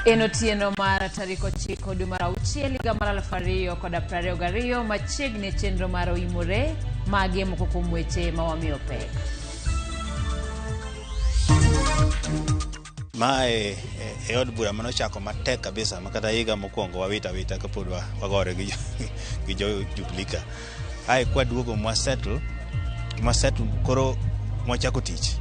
En otieno mar tarik 9 dwe mar 6 higa mar 2022 machiegni chenro mar Oimore. Magi e moko kuom weche ma wamiyo pek. Mae e od bura manochako matek kabisa ma kata higa mokwongo wawita wita kapod wagore gi jo Jubilee ka. Ae kwaduogo mwasettle koro mwachako tich.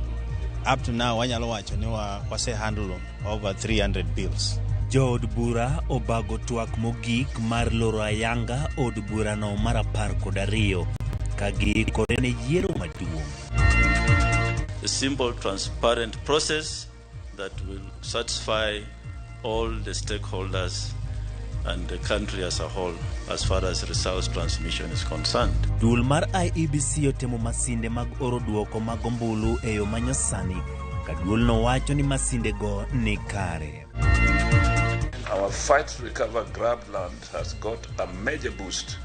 Up to now wanyalo wacho ni wase handle over 300 bills. Jood bura obago twak mogik mar loro ayanga od burano mar 12 ka giikore ne yiero maduong'. A simple, transparent process that will satisfy all the stakeholders and the country as a whole as far as results transmission is concerned. Duol mar IEBC otemo masinde mag oro duoko mag ombulu e yo manyasani ka duolno wacho ni masindego ni kare. Our fight to recover grabbed land has got a major boost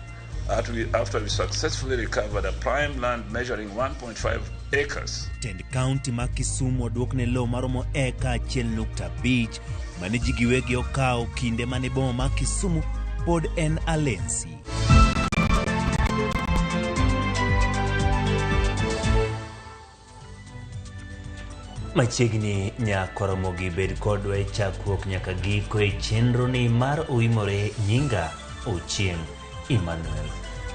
after we successfully recovered a prime land measuring 1.5 acres. Tend county ma Kisumu oduokne lowo maromo eka 1.5 mane ji giwegi okawo kinde mane boma ma Kisumu pod en Alensi. Machiegni nyakoromogi bed kodwa e chakruok nyaka giko e chenro ni mar Oimore. Nyinga Ochieng Emmanuel.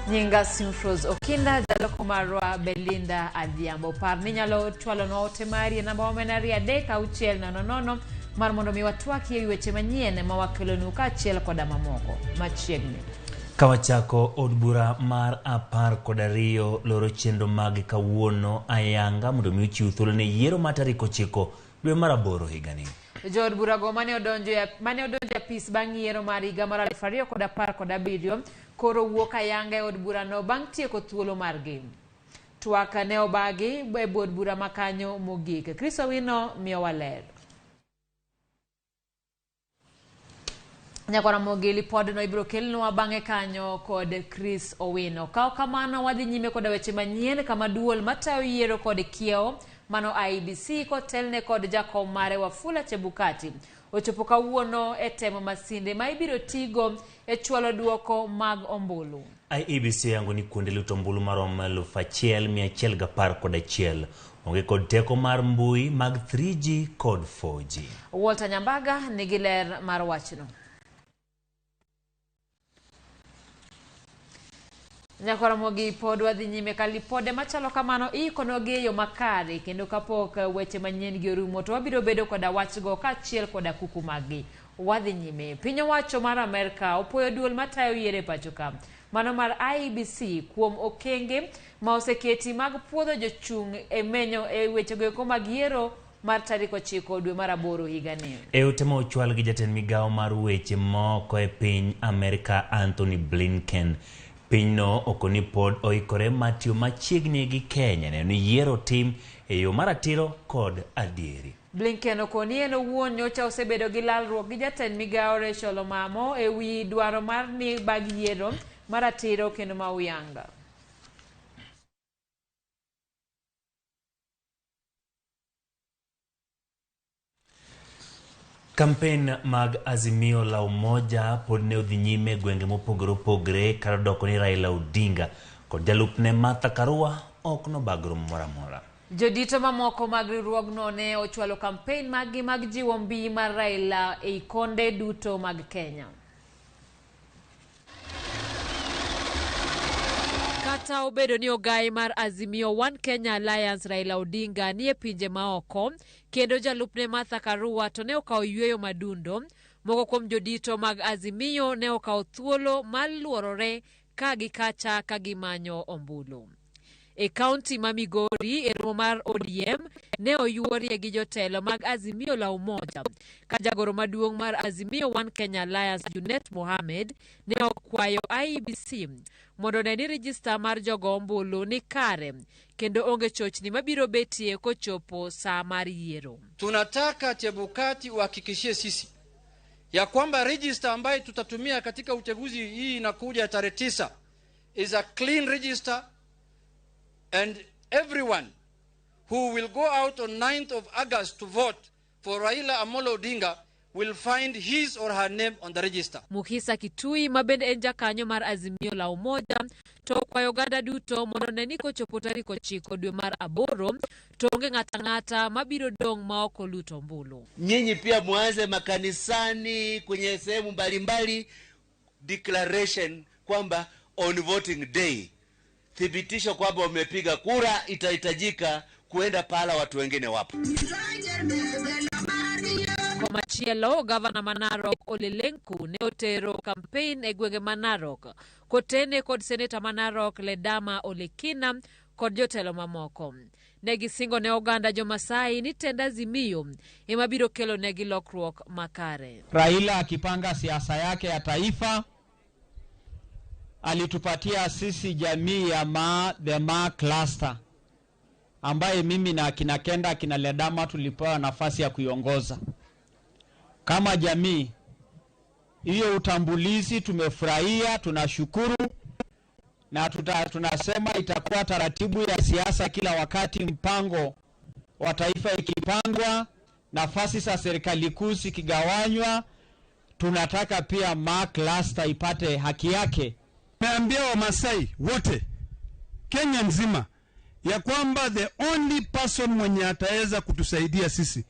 Nyinga Simfros Okinda, jaloko marwa Belinda Adhiambo. Par ni nyalo chwalonwa ote mari e namba wa 23600 mar mondo mi watwakie ewi weche manyien ma wakelonu kaachiel koda mamoko machiegni. Kawachako od bura mar 12 loro chenro mag kawuono ayanga mondo mi ochiw thuolo ne yiero mar tarik 9 dwe mar 8 higani. Jood burago mane odonjo e apis bang' yiero mar higa mar 2017 koro wuok ayanga e od burano bang' tieko thuolo margi. Twak ne obagi e od bura makanyo mogik. Chris Owino miyowa ler. Nyakwaramogi lipodno ibiro kelnwa bang'e kanyo kod Chris Owino. Ka ok kamano wadhi nyime koda weche manyien kama duol matayo yiero kod kiewo mano IEBC kotelne kod jakom mare Wafula Chebukati ochopo kawuono e temo masinde ma ibiro tigo e chwalo duoko mag ombulu. IEBC oyango ni kuonde luto ombulu maromo 1111 onge kod teko mar mbui mag 3G kod 4G. Walter Nyambaga nigi ler mar wachno. Nyakwaramogi pod wadhi nyime ka lipode machalo kamano iikonogi e yo makare kendo kapok weche manyien gi orumo to wabiro bedo koda wachgo kaachiel koda kuku maggi. Wadhi nyime. Piny owacho mar Amerka opuoyo duol matayo yiero e pacho ka mano mar IEBC kuom okenge ma oseketi mag puodho jochung' e menyo e wechego eko mag yiero mar tarik 9 dwe mar 8 higani. E ote ma ochwal gi jatend migawo mar weche moko e piny Amerka Anthony Blinken, pinyno okoni pod oikore mar tiyo machiegni gi Kenya neno ni yiero tim e yo maratiro kod adieri. Blinken okoni en owuon nyocha osebedo gi lalruok gi jatend migawo Rachel Omamo e wi dwaro mar ni bag yiero maratiro kendo ma uyanga. Kampen mag Azimio la Umoja pod ne odhi nyime e gwenge mopogore opogore kar doko ni Raila Odinga kod jalupne Martha Karua ok nobag romo moro amora. Jodito mamoko mag riwruogno ne ochwalo kampen maggi mag jiwo mbii mar Raila ei konde duto mag Kenya. Kata obedo ni ogai mar Azimio One Kenya Alliance Raila Odinga nie pinje maoko kendo jalupne Martha Karua to ne okawo yweyo madundo, moko kuom jodito mag Azimio ne okawo thuolo mar luorore ka gi kacha ka gimanyo ombulu. E kaunti ma Migori e romo mar ODM ne oyuorie gi jotelo mag Azimio la Umoja ka jagoro maduong' mar Azimio One Kenya Alliance Junet Mohamed ne okwayo IEBC mondo one ni rejista mar jogo ombulu ni kare kendo onge chochni mabiro betie kochopo saa mar yiero. Tunataka Chebukati uhakikishie sisi ya kwamba register ambayo tutatumia katika uchaguzi hii inakuja tarehe 9 is a clean register, and everyone who will go out on 9th of August to vote for Raila Amolo Odinga will find his or her name on the register. Mukhisa Kitui ma bende en jakanyo mar Azimio la Umoja to okwayo oganda duto mondo one ni kochopo tarik 9 dwe mar 8 to onge ng'ato ang'ata mabiro dong' ma ok oluto ombulu. Nyinyi pia mwanze makanisani, kwenye sehemu mbalimbali declaration kwamba on voting day, thibitisho kwamba umepiga kura, itahitajika kuenda pahala watu wengine wapo. Komachielo, gavana ma Narok Ole Lenku ne otero kampein e gwenge ma Narok kotene kod seneta ma Narok Ledama Olekina kod jotelo mamoko. Ne gisingo ne oganda Jomasai ni tend Azimio ema biro kelo negi lokruok makare. Raila akipanga siasa yake ya taifa alitupatia sisi jamii ya Maa, the Maa cluster, ambaye mimi na akina Kenda akina Ledama tulipewa nafasi ya kuiongoza kama jamii. Hiyo utambulizi tumefurahia, tunashukuru na tunasema itakuwa taratibu ya siasa kila wakati, mpango wa taifa ikipangwa, nafasi za serikali kuu zikigawanywa, tunataka pia Maa cluster ipate haki yake. Nimeambia Wamasai wote Kenya nzima ya kwamba the only person mwenye ataweza kutusaidia sisi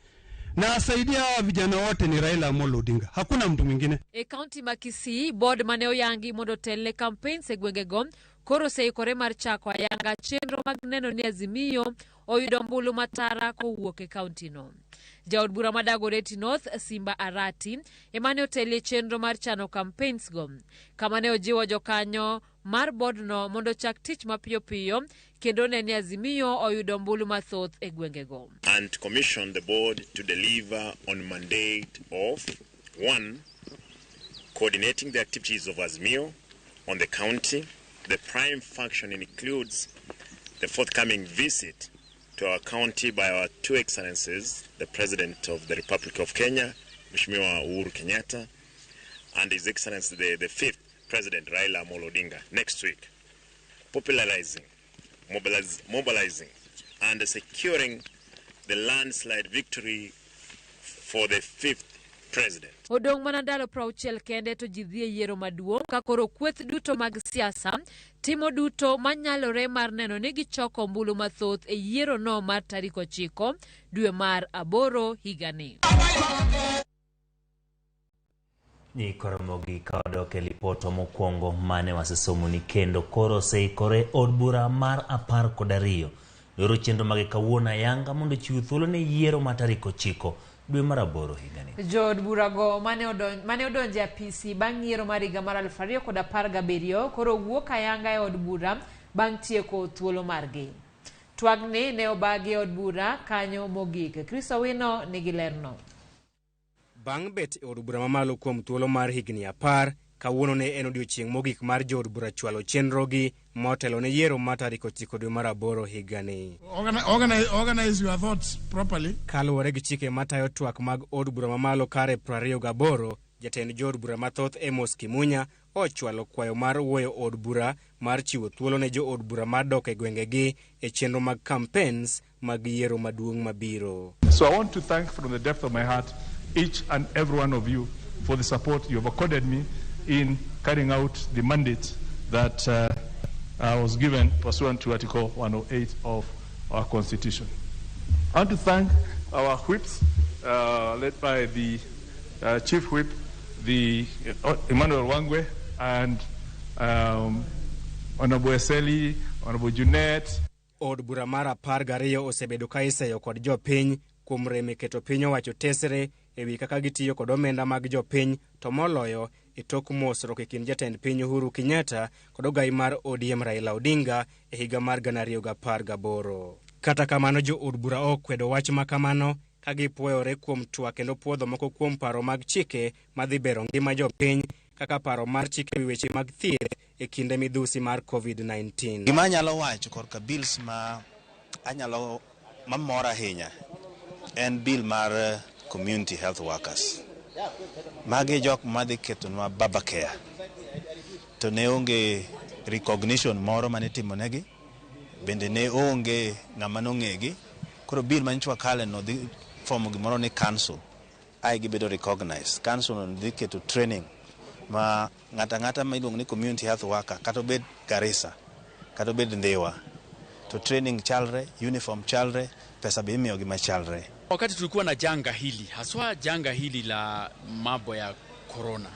na asaidia hawa vijana wote ni Raila Amolo Odinga, hakuna mtu mwingine. E kaunti ma Kisii, board mane oyangi mondo otelne campaigns e gwengego koro oseikore mar chako ayanga chenro mag neno ni Azimio oyudo ombulu matara kowuok e kaunti no. Jaod bura ma Dagoretti North Simba Arati ema ne otelie chenro mar chano campaigns go, kama ne ojiwo jokanyo mar board no mondo ochak tich mapiyo piyo kendo ne ni Azimio oyudo ombulu mathoth e gwengego. And commission the board to deliver on mandate of 1. Coordinating the activities of Azimio on the county. The prime function includes the forthcoming visit to our county by our two excellencies, the President of the Republic of Kenya, Mheshimiwa Uhuru Kenyatta, and His Excellency the fifth President Raila Amolo Odinga next week. Popularizing, mobilizing, and securing the landslide victory for the fifth president. Odong' mana ndalo 60 kende to ji dhi e yiero maduong' ka koro kweth duto mag siasa timo duto manyalore mar neno ni gichoko ombulu mathoth e yiero no mar tarik 9 dwe mar 8 higani. Ni koromogi ka wadok e lipot mokwongo mane wasesomoni kendo koro oseikore od bura mar 12 loro chenro mage kawuono ayanga mondo ochiw thuolo ne yiero ma tarik 9 dwe mar 8 higani. Jood burago mane odonjo e apisi bang' yiero mar higa mar 2017 koro wuok ayanga e od bura bang' tieko thuolo margi. Twagni ne obagi e od bura kanyo mogik. Chris Owino nigi lerno. Bang' bet e od bura mamalo kuom thuolo mar higni 10, kawuono ne en odiochieng' mogik mar jood bura chwalo chenrogi motelo ne yiero mar tarik 9 dwe mar 8 higani. Organize your thoughts properly. Kaluwore gi chike matayo twak mag od bura mamalo kare 28, jatend jood bura mathoth Amos Kimunya ochwalo kwayo mar wuoyo od bura mar chiwo thuolo ne jood bura mar dok e gwengegi e chenro mag campaigns mag yiero maduong' mabiro. So I want to thank from the depth of my heart each and every one of you for the support you have accorded me in carrying out the mandate that I was given pursuant to Article 108 of our Constitution. I want to thank our whips, led by the Chief Whip, the Emmanuel Wangwe, and Honorable Eseli, Honorable Junet. Od bura mar 12 osebedo ka iseyo kod jopiny kuom rem e keto piny owacho tesre ewi kaka gitiyo kod omenda mag jopiny, to moloyo e tok mosruok e kind jatend piny Uhuru Kenyatta kod ogai mar ODM Raila Odinga e higa mar 2018. Kata kamano, jo od bura okwedo wach ma kamano ka gipuoyore kuom twak kendo puodho moko kuom paro mag chike madhi bero ngima jopiny kaka paro mar chike ewi weche mag thieth e kinde midhusi mar COVID-19. Gima anyalo wacho korka bills ma anyalo mamora ahinya en bill mar community health workers. Magi jok madhi ketonwa baba care. To ne onge recognition moro mane itimonegi, bende ne onge ng'ama nong'egi. Koro bill manyocha wakale no dhi formo gimoro ni council. Ae gibedo recognized. Council no dhi keto training ma ng'ato ang'ata ma iluongo ni community health worker, kata obed Garissa, kata obed Ndhiwa, to training chalre, uniform chalre, pesa be imiyogi machalre. Wakati tulikuwa na janga hili, haswa janga hili la mambo ya corona,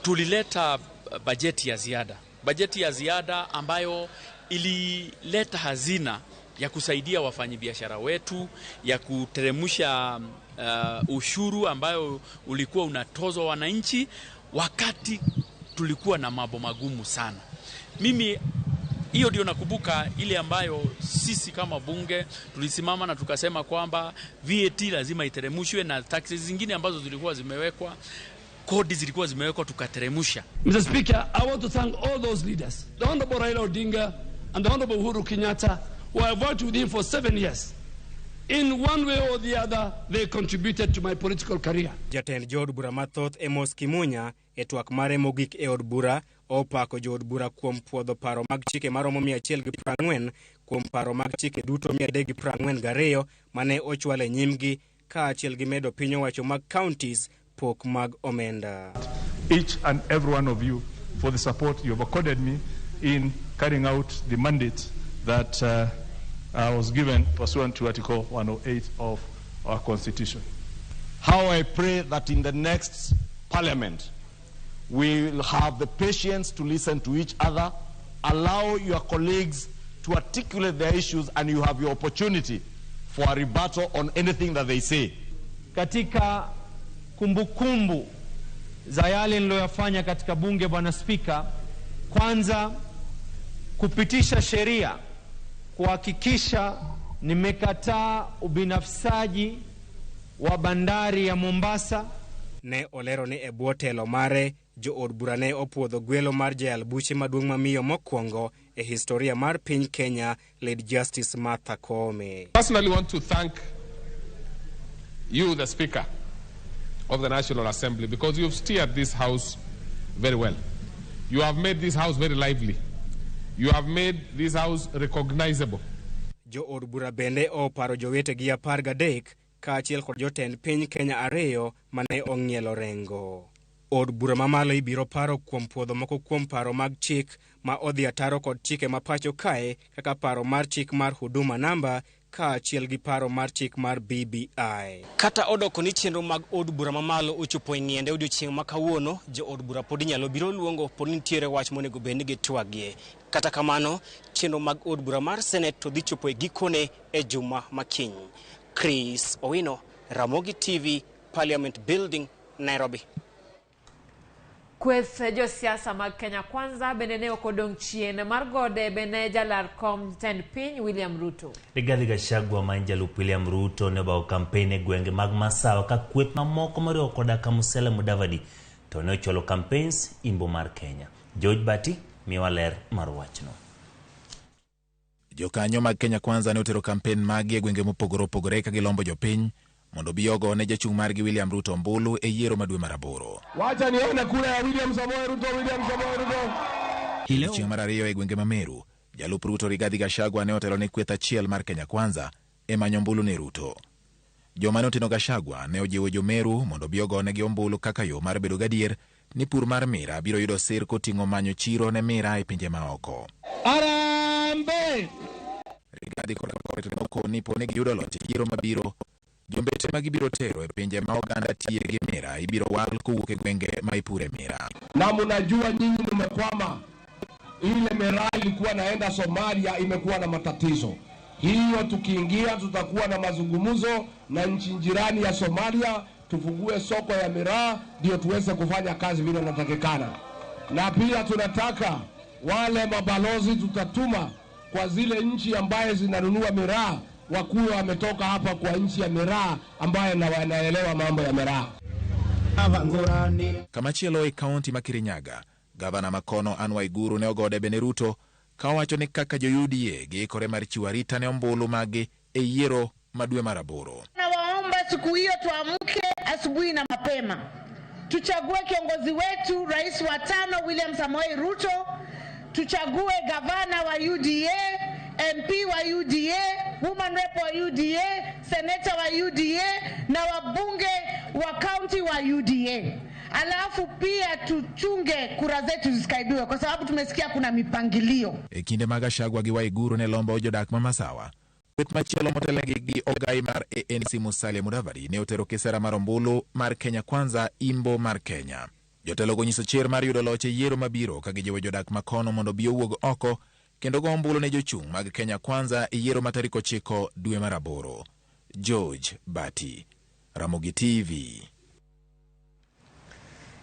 tulileta bajeti ya ziada, bajeti ya ziada ambayo ilileta hazina ya kusaidia wafanyabiashara wetu, ya kuteremsha ushuru ambayo ulikuwa unatozwa wananchi wakati tulikuwa na mambo magumu sana. Mimi hiyo ndio nakumbuka ile ambayo sisi kama bunge tulisimama na tukasema kwamba VAT lazima iteremshwe na taxes zingine ambazo zilikuwa zimewekwa, kodi zilikuwa zimewekwa tukateremsha. Mr. Speaker, I want to thank all those leaders, the Honorable Raila Odinga and the Honorable Uhuru Kenyatta, who I worked with him for 7 years. In one way or the other, they contributed to my political career. Jatend jood bura mathoth Amos Kimunya e twak mare mogik e od bura opako jood bura kuom puodho paro mag chike maromo 140 kuom paro mag chike duto 342 mane ochwal e nyimgi, kaachiel gi medo piny owacho mag counties pok mag omenda. Each and every one of you for the support you have accorded me in carrying out the mandate that I was given pursuant to Article 108 of our Constitution. How I pray that in the next parliament we will have the patience to listen to each other, allow your colleagues to articulate their issues, and you have your opportunity for a rebuttal on anything that they say. Katika kumbukumbu za yale niliyoyafanya katika bunge, Bwana Spika, kwanza kupitisha sheria kuhakikisha nimekataa ubinafsaji wa bandari ya Mombasa. Ne olero ni e bwo telo mare jood bura ne opuodho gwelo mar jayal buche maduong' mamiyo mokwongo e historia mar piny Kenya, Lady Justice Martha Koome. Personally want to thank you, the Speaker of the National Assembly, because you've steered this house very well. You have made this house very lively. You have made this house recognizable. Jood bura bende oparo jowetegi 13 kaachiel kod jotend piny Kenya 2 mane ong'ielo rengo. Od bura mamalo ibiro paro kuom puodho moko kuom paro mag chik ma odhi ataro kod chike ma pacho kae kaka paro mar chik mar Huduma Namba kaachiel gi paro mar chik mar BBI. Kata odoko ni chenro mag od bura mamalo ochopo e ng'iende odiochieng' ma kawuono, jood bura pod inyalo biro luongo pod nitiere wach monego bed ni gitwagie. Kata kamano, chenro mag od bura mar Senate to dhi chopo e gikone e juma makiny. Chris Owino, Ramogi TV, Parliament Building, Nairobi. Kweth josiasa mag Kenya Kwanza bende ne ok odong' chien mar gode bende jalar kom tend piny William Ruto. Rigathi Gachagua ma en jalup William Ruto ne obago kampen e gwenge mag Masawa ka kweth mamoko moriwo koda ka Musalia Mudavadi to ne ochwalo campaigns imbo mar Kenya. George Bati miwa ler mar wachno. Jokanyo mag Kenya Kwanza ne otero kampen maggi e gwenge mopogore opogore ka gilombo jopiny mondo obi ogone jachung' margi William Ruto ombulu e yiero ma dwe mar 8. Wacha nione kura ya William Samoei Ruto, William Samoei Ruto. Chieng' mar 2 e gwenge ma Meru, jalup Ruto Rigathi Gachagua ne otelo ne kweth achiel mar Kenya Kwanza e manyo ombulu ne Ruto. Joma ne oteno Gachagua ne ojiwo jo Meru mondo obi ogonegi ombulu kaka yo mar bedo gadier ni pur mar mira biro yudo sir koting'o manyo chiro ne mira e pinje maoko. Harambee! Rigathi kod ni po ne giyudo loch e yiero mabiro, jombete ma gibiro tero e pinje ma oganda tiye gi mira ibiro wal kowuok e gwenge ma ipure mira. Na mnajua nyinyi mmekwama. Ile mira ilikuwa naenda Somalia imekuwa na matatizo. Hiyo tukiingia tutakuwa na mazungumzo na nchi jirani ya Somalia, tufungue soko ya miraa ndio tuweze kufanya kazi vile inatakikana. Na pia tunataka wale mabalozi tutatuma kwa zile nchi ambaye zinanunua miraa wakuwa wametoka hapa kwa nchi ya miraa ambaye na wanaelewa mambo ya miraa. Kamachielo e kaunti ma Kirinyaga, gavana makono Anne Waiguru ne ogode bende Ruto ka owacho ni kaka jo UDA giikore mar chiwo arita ne ombulu maggi e yiero ma dwe mar 8. Nawaomba siku hiyo tuamke asubuhi na mapema, tuchague kiongozi wetu rais wa 5 William Samoei Ruto, tuchague gavana wa UDA, MP wa UDA, woman rep wa UDA, senator wa UDA na wabunge wa kaunti wa UDA. Alafu pia tuchunge kura zetu zisikaibiwe, kwa sababu tumesikia kuna mipangilio. E kinde ma Gachagua gi Waiguru ne lombo jodak ma Masawa, kweth machielo motelnegi gi ogai mar ANC Musalia Mudavadi ne otero kisera mar ombulu mar Kenya Kwanza imbo mar Kenya. Jotelogo nyiso chir mar yudo loch e yiero mabiro ka gijiwo jodak makono mondo obi owuog oko kendo go ombulu ne jochung' mag Kenya Kwanza e yiero ma tarik 9 dwe mar 8. George Bati, Ramogi TV.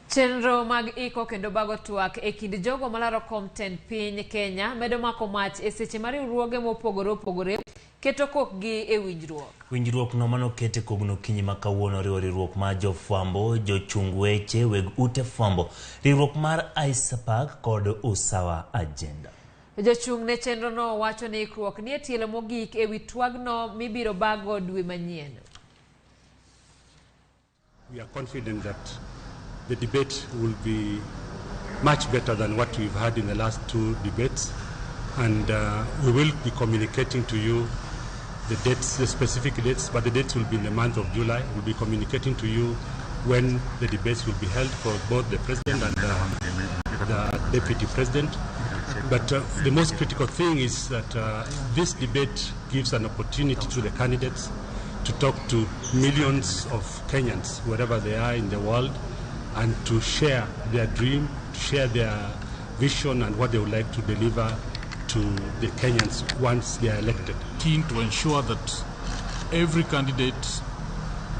Chenro mag iko kendo bago twak e kind jogo malaro kom tend piny Kenya medo mako mach e seche ma riwruoge mopogore opogore keto kokgi e winjruok. Winjruok no manoket e kogno okinyi ma kawuono oriwo riwruok mar jofwambo, jochung weche, weg ute fwambo, riwruok mar ICPAK kod Usawa Agenda. Jochung' ne chenrono wacho ni ikruok nie tielo mogik e wi twagno mibiro bago dwe manyien. We are confident that the debate will be much better than what we've had in the last two debates, and we will be communicating to you the dates, the specific dates, but the dates will be in the month of July. We'll be communicating to you when the debates will be held for both the president and the deputy president. But the most critical thing is that this debate gives an opportunity to the candidates to talk to millions of Kenyans, wherever they are in the world, and to share their dream, to share their vision and what they would like to deliver to the Kenyans once they are elected. Keen to ensure that every candidate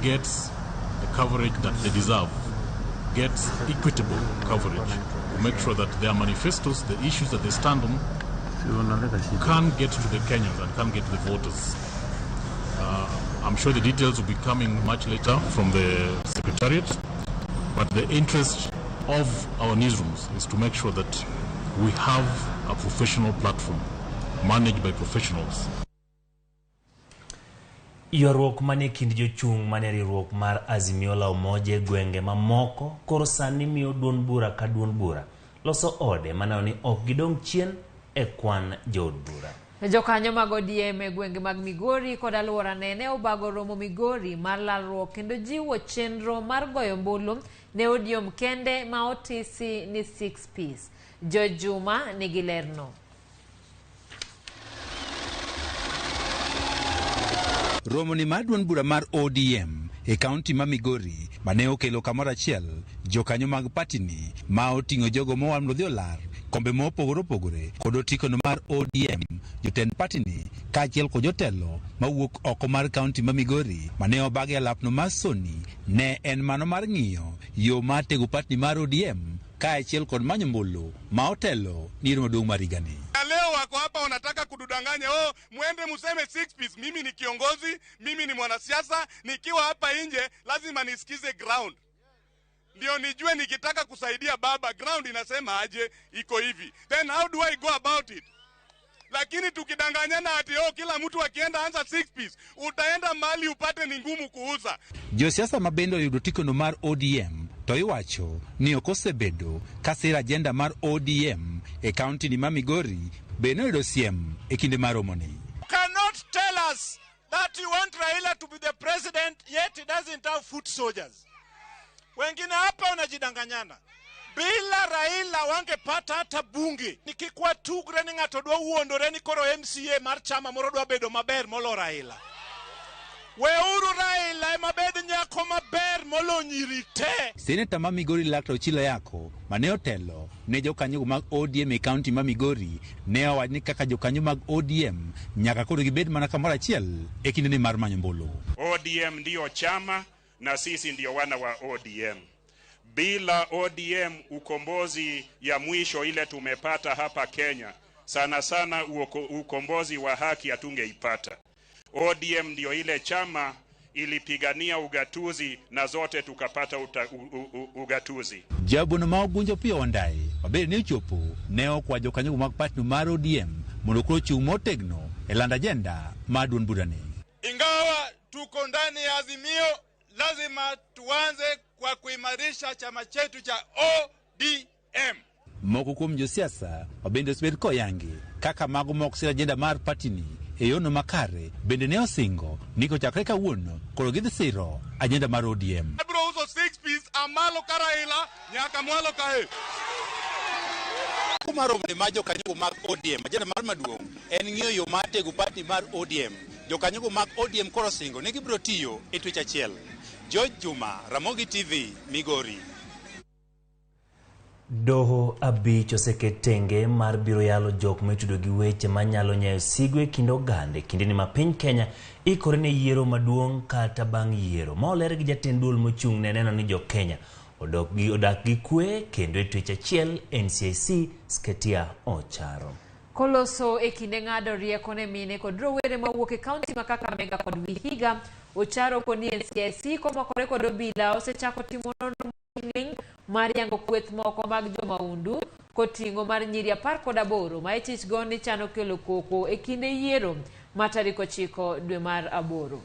gets the coverage that they deserve, gets equitable coverage. We make sure that their manifestos, the issues that they stand on, can get to the Kenyans and can get to the voters. I'm sure the details will be coming much later from the Secretariat, but the interest of our newsrooms is to make sure that we have a professional platform managed by professionals. Ywaruok manie kind jochung' mane riwruok mar Azimio la Umoja e gwenge mamoko koro sani miyo duond bura ka duond bura loso ode maneno ni ok gidong' chien e kwan jood bura. Jokanyo mag ODM e gwenge mag Migori kod alworane ne obago romo Migori mar lalruok kendo jiwo chenro mar goyo ombulu ne ODM kende ma otisi ni 6 piece. George Juma nigi lerno. Romo ni mar duond bura mar ODM e kaunti ma Migori mane okelo kamoro achiel jokanyo mag patini ma oting'o jogo moa mondo odhi olar kombe mopogore opogore kod otikono mar ODM, jotend patini kaachiel kod jotelo mawuok oko mar kaunti ma Migori mane obagi e alapno mar Soni ne en mano mar ng'iyo yo mar tego patini mar ODM kaachiel kod manyo mbulu ma otelo ni yiero maduong' mar higani. Leo wako hapa wanataka kududanganya, oh, muende museme 6 piece. Mimi ni kiongozi, mimi ni mwanasiasa, nikiwa hapa nje lazima nisikize ground. Ndio nijue nikitaka kusaidia baba, ground inasema aje, iko hivi. Then how do I go about it? Lakini tukidanganyana ati oh, kila mtu akienda anza 6 piece, utaenda mali upate ni ngumu kuuza. Josiasa mabende oyudo tikono mar ODM to iwacho ni ok osebedo ka siro ajenda mar ODM e kaunti ni ma Migori bende oyudo siem e kinde mar romoni. You cannot tell us that you want Raila to be the president yet he doesn't have foot soldiers. Wengine hapa wanajidanganyana. Bila Raila wangepata hata bunge. Nikikwa tugre ni ng'ato dwa wuondore ni koro MCA mar chama moro dwa bedo maber molo Raila. Weuru Raila ema bed nyako maber molo nyiri te. Seneta ma Migori Laktar Ochilo Yako mane otelo ne jokanyo mag ODM e kaunti ma Migori ne owacho ni kaka jokanyo mag ODM nyaka koro gibed mana kamoro achiel e kindeni mar manyo ombulu. ODM ndiyo chama na sisi ndiyo wana wa ODM. Bila ODM ukombozi ya mwisho ile tumepata hapa Kenya, sana sana ukombozi wa haki hatungeipata. ODM ndio ile chama ilipigania ugatuzi na zote tukapata ugatuzi. Jabuono ma Ogunjo Opiyo Wandayi mabende ne ochopo ne okwa jokanyo mag patno mar ODM mondo koro ochung' motegno e lando ajenda mar duond burani. Ingawa tuko ndani ya Azimio, lazima tuanze kwa kuimarisha chama chetu cha ODM. Moko kuom josiasa mabende osebed koyangi kaka mago mok siro ajenda mar patini e yono makare bende ne osingo ni kochakre kawuono koro gidhi siro ajenda mar ODM. Abiro Amalo ka Raila nyaka mwalo kae. Mar romo ma jokanyogo mag ODM, ajenda mar maduong' en ng'iyo yo mar tego party mar ODM. Jokanyogo mag ODM koro singo ni gibiro tiyo e twech achiel. George Juma, Ramogi TV, Migori. Doho 5 oseket tenge mar biro yalo jok maitudo gi weche manyalo nyayo sigu e kind oganda e kindeni ma piny Kenya ikore ne yiero maduong' kata bang' yiero. Ma oler gi jatend duol mochung' ne neno ni jo Kenya odak gi kwe kendo e twech achiel NCIC Sketia Ocharo. Koloso e kinde ng'ado rieko ne mine kod rowere mawuok e kaunti ma Kakamega kod Vihiga, Ocharo koni NCIC komakore kod obila osechako timo nonro mar yango kweth moko mag jomaundu koting'o mar nyiri 18 ma ichich go ni chano kelo koko e kinde yiero ma tarik 9 dwe mar 8.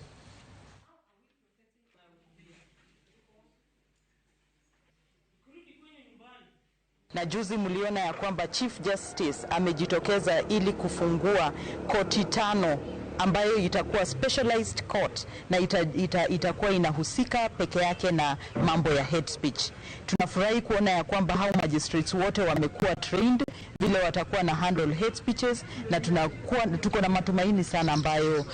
Na juzi mliona ya kwamba Chief Justice amejitokeza ili kufungua koti 5 ambayo itakuwa specialized court na itakuwa inahusika peke yake na mambo ya hate speech. Tunafurahi kuona ya kwamba hao magistrates wote wamekuwa trained vile watakuwa na handle hate speeches, na tuko na matumaini sana ambayo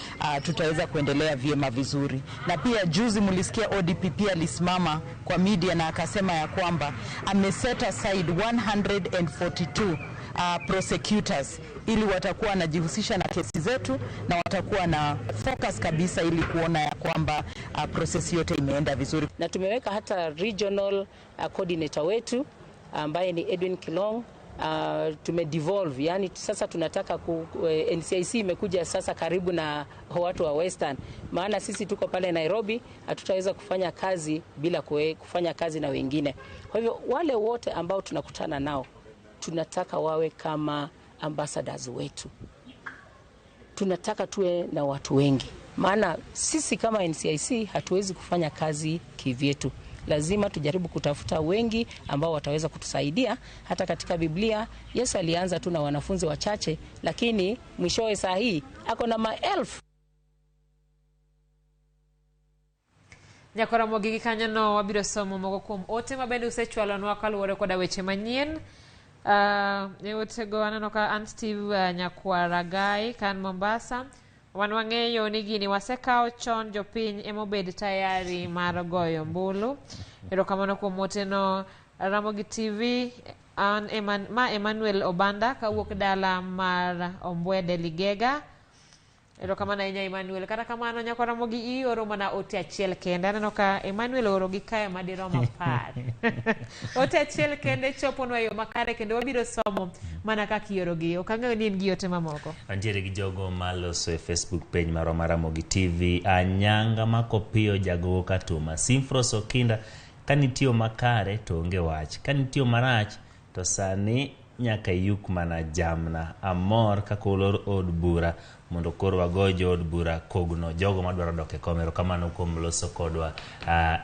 tutaweza kuendelea vyema vizuri. Na pia juzi mlisikia ODPP alisimama kwa media na akasema ya kwamba ameset aside 142 prosecutors ili watakuwa wanajihusisha na kesi zetu na watakuwa na focus kabisa ili kuona ya kwamba process yote imeenda vizuri. Na tumeweka hata regional coordinator wetu ambaye ni Edwin Kilong. Tumedevolve, yani sasa tunataka NCIC imekuja sasa karibu na watu wa Western, maana sisi tuko pale Nairobi hatutaweza kufanya kazi bila kufanya kazi na wengine. Kwa hivyo wale wote ambao tunakutana nao tunataka wawe kama ambassadors wetu. Tunataka tuwe na watu wengi, maana sisi kama NCIC hatuwezi kufanya kazi kivyetu. Lazima tujaribu kutafuta wengi ambao wataweza kutusaidia. Hata katika Biblia Yesu alianza tu na wanafunzi wachache, lakini mwishowe saa hii ako na maelfu. Nyakora Mogigi kanyo no wabiro somo moko kuom ote mabende usechwalonwa kaluwore koda weche manyien. E otego aneno ka an Steve Nyakwaragai kan Mombasa. Wan wang'eyo ni gini wasekawo chon, jopiny emobed tayari mar goyo ombulu. Erokamano kuom oteno. Ramogi TV an ma Emmanuel Obanda kawuok dala mar Ombwede Ligega. Erokamano ahinya Emmanuel. Kata kamano Nyakwa Ramogi ioro mana ote achiel kende. Aneno ka Emmanuel ooro gi kae madirom 10. Ote achiel kende choponwa e yo makare kendo wabiro somo mana kaka iorogi. Ok ang'eyo ni in gi ote mamoko. Antiere gi jogo maloso e Facebook page marwa mar Ramogi TV. Anyanga Makopiyo Jagogo Katuma, Simfros Okinda, ka nitiyo makare to onge wach, ka nitiyo marach to sani nyaka iyuk mana jamna. Amor kaka olor od bura mondo koro wago jood bura kogno jogo madwaro dok e kom. Erokamano kuom loso kodwa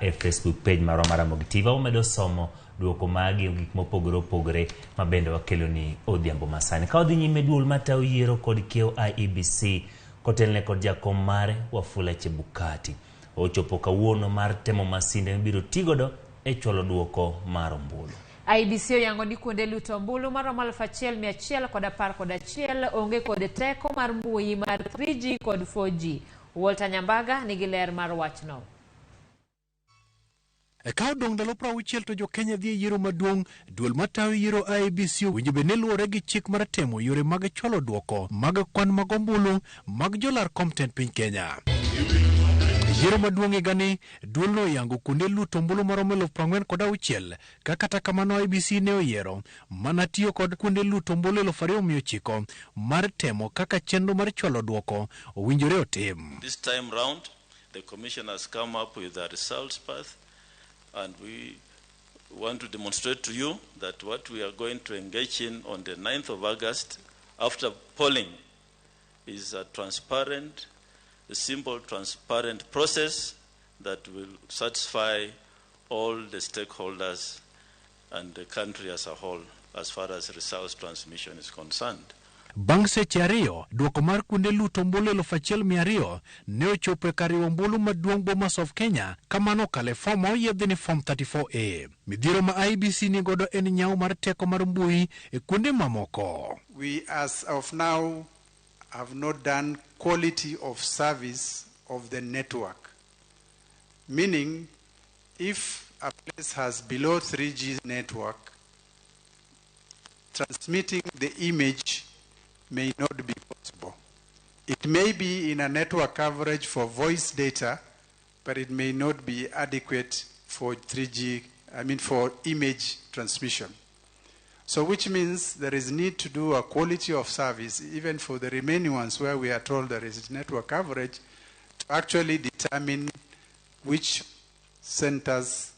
e Facebook page marwa mar Ramogi TV. Wamedo somo duoko magi gik mopogore opogore ma bende wakeloni odhiambo masani. Ka wadhi nyime, duol matayo yiero kod kiewo IEBC kotelne kod jakom mare Wafula Chebukati ochopo kawuono mar temo masinde mibiro tigodo e chwalo duoko mar ombulu. IEBC oyango ni kuonde luto ombulu maromo 1111 onge kod teko mar mbui mar 3G kod 4G. Walter Nyambaga nigi ler mar wachno. Ka odong' ndalo 60 to jo-Kenya dhi e yiero maduong', duol matayo yiero IEBC owinjo bed ni luwore gi chik mar temo yore mag chwalo duoko mag kwan mag ombulu mag jolar kom tend piny Kenya. Yiero maduong' higani, duolno oyango kuonde luto ombulu maromo 46,000, ka kata kamano IEBC ne oyiero mana tiyo kod kuonde luto ombulu 2,900 mar temo kaka chenro mar chwalo duoko owinjore otim. This time round, the commission has come up with a results path, and we want to demonstrate to you that what we are going to engage in on the 9th of August after polling is a transparent, a simple, transparent process that will satisfy all the stakeholders and the country as a whole as far as results transmission is concerned. Bang' seche 2, duoko mar kuonde luto ombulu 1,200 ne ochopo e kar riwo ombulu maduong' Bomas of Kenya ka mano okalo e fom ma oyiedhi ni Form 34A. Midhiero ma IEBC nigodo en nyawo mar teko mar mbui e kuonde mamoko. We as of now have not done quality of service of the network, meaning if a place has below 3G network, transmitting the image may not be possible. It may be in a network coverage for voice data, but it may not be adequate for 3G, I mean for image transmission. So which means there is need to do a quality of service, even for the remaining ones where we are told there is network coverage, to actually determine which centers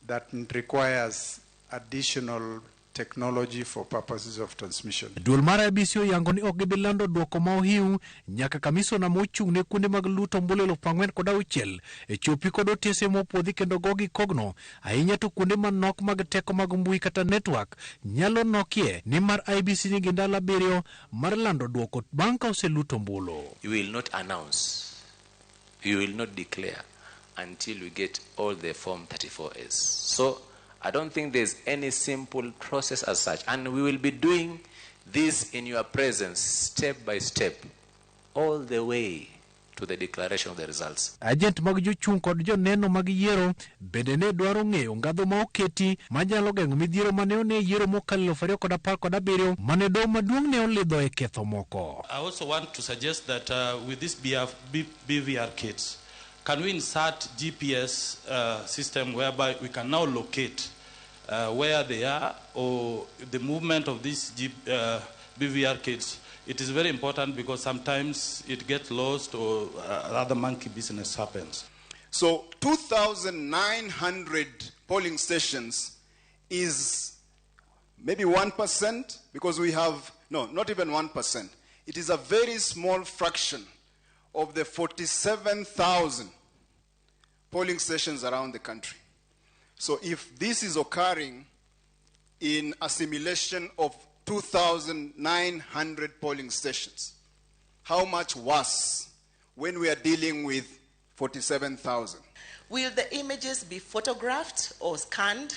that requires additional technology for purposes of transmission. Duol mar IEBC oyango ni ok gibi lando duoko ma ohiu nyaka kamisona mochung' ne kuonde mag luto ombulu 46,000 e chopi kod otese mopuodhi kendo gogi kogno ahinya to kuonde manok mag teko mag mbui kata network nyalo nokie nimar IEBC nigi ndalo 7 mar lando duoko bang' ka oseluto ombulu. You will not announce, you will not declare until we get all the Form 34As. So I don't think there's any simple process as such. And we will be doing this in your presence, step by step, all the way to the declaration of the results. Agent mag jochung' kod joneno mag yiero bende ne dwaro ng'eyo ngadho ma oketi manyalo geng'o midhiero mane one e yiero mokalo 2017 mane doho maduong' ne olidho e ketho moko. I also want to suggest that with this BVR kits, can we insert GPS system whereby we can now locate where they are or the movement of these BVR kits? It is very important because sometimes it gets lost or other monkey business happens. So 2,900 polling stations is maybe 1% because we have, no, not even 1%. It is a very small fraction of the 47,000 polling stations around the country. So if this is occurring in a simulation of 2,900 polling stations, how much worse when we are dealing with 47,000? Will the images be photographed or scanned?